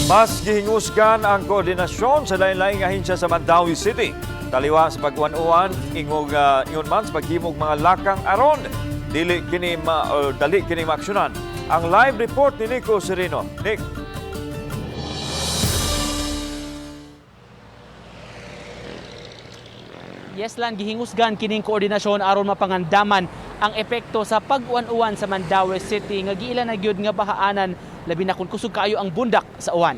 Mas gihingusgan ang koordinasyon sa lain-laing ahensya sa Mandaue City. Taliwa sa pag-uwan-uwan, ingog ingon man sa paghimog mga lakang aron dili kini ma, o dali kini maaksyonan. Ang live report ni Nico Sereno. Nick. Yes lan, gihingusgan kining koordinasyon aron mapangandaman ang epekto sa pag-uwan-uwan sa Mandaue City nga giila na gyud nga bahaanan, labi na kung kusog kaayo ang bundak sa uwan.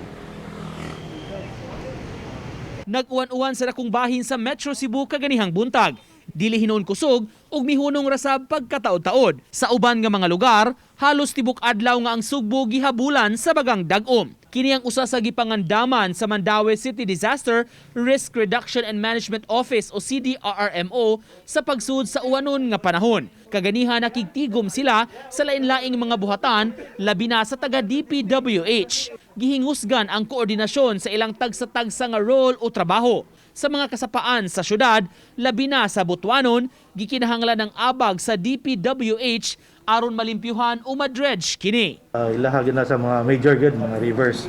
Nag-uwan-uwan sa dakong bahin sa Metro Cebu kaganihang buntag. Dili hinuon kusog ug mihunong rasab pagkataod-taod. Sa uban nga mga lugar, halos tibok adlaw nga ang sugbo gihabulan sa bagang dag-om. Kini ang usa sa gipangandaman sa Mandaue City Disaster Risk Reduction and Management Office o CDRRMO sa pagsud sa uwanon nga panahon. Kaganiha nakigtigom sila sa lain-laing mga buhatan, labi na sa taga DPWH. Gihingusgan ang koordinasyon sa ilang tagsa-tagsa nga role o trabaho. Sa mga kasapaan sa syudad, labi na sa Butuanon, gikinahanglan ng abag sa DPWH aron malimpyuhan o madredge kini. Ilaha na sa mga major gyud mga rivers.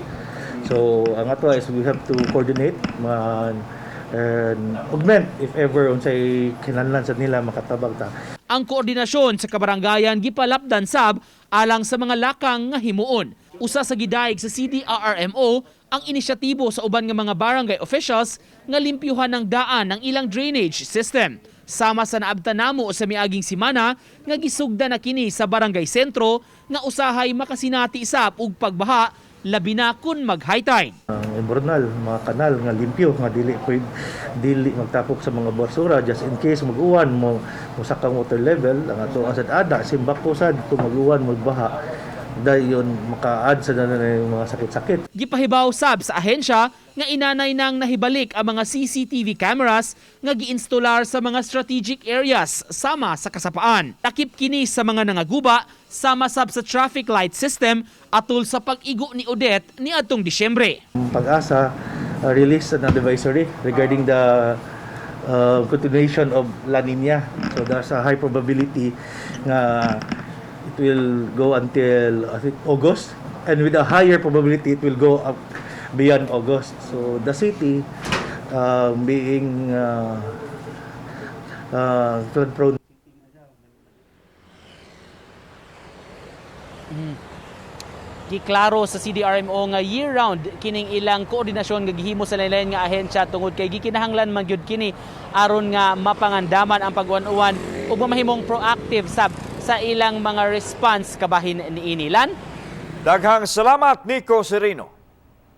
So ang ato is we have to coordinate man and augment if ever unsay kinahanglan sa nila, makatabang ta. Ang koordinasyon sa kabarangayan gipalapdan sab alang sa mga lakang nga himuon. Usa sa gidayeg sa CDRRMO ang inisyatibo sa uban nga mga barangay officials nga limpyuhan ng daan ng ilang drainage system. Sama sa naabtan namo sa miaging simana nga gisugda na kini sa barangay sentro nga usahay makasinati sab og pagbaha, labi na kun mag high tide. Ang imbornal, mga kanal nga limpyo, nga dili pwede, dili magtapok sa mga basura just in case mag-uwan mo musak ang water level. Ang ato asad ada simbako sad kung mag-uwan, magbaha, dayon maka-add sa na yung mga sakit-sakit. Gipahibaw sab sa ahensya nga inanay nang nahibalik ang mga CCTV cameras nga giinstalar sa mga strategic areas sama sa kasapaan. Takip kini sa mga nangaguba sama sab sa traffic light system atol sa pag-igo ni Odette niadtong Disyembre. PAGASA released an advisory regarding the continuation of La Nina. So there's a high probability nga it will go until, I think, August, and with a higher probability it will go up beyond August. So the city, being flood prone. Giklaro sa CDRMO nga year-round kining ilang koordinasyon nga gihimo sa lain nga ahensya tungod kay gikinahanglan man gyud kini aron nga mapangandaman ang pag-uwan-uwan ug mamahimong proactive sab sa ilang mga response kabahin niini. Lan. Daghang salamat, Nico Sereno.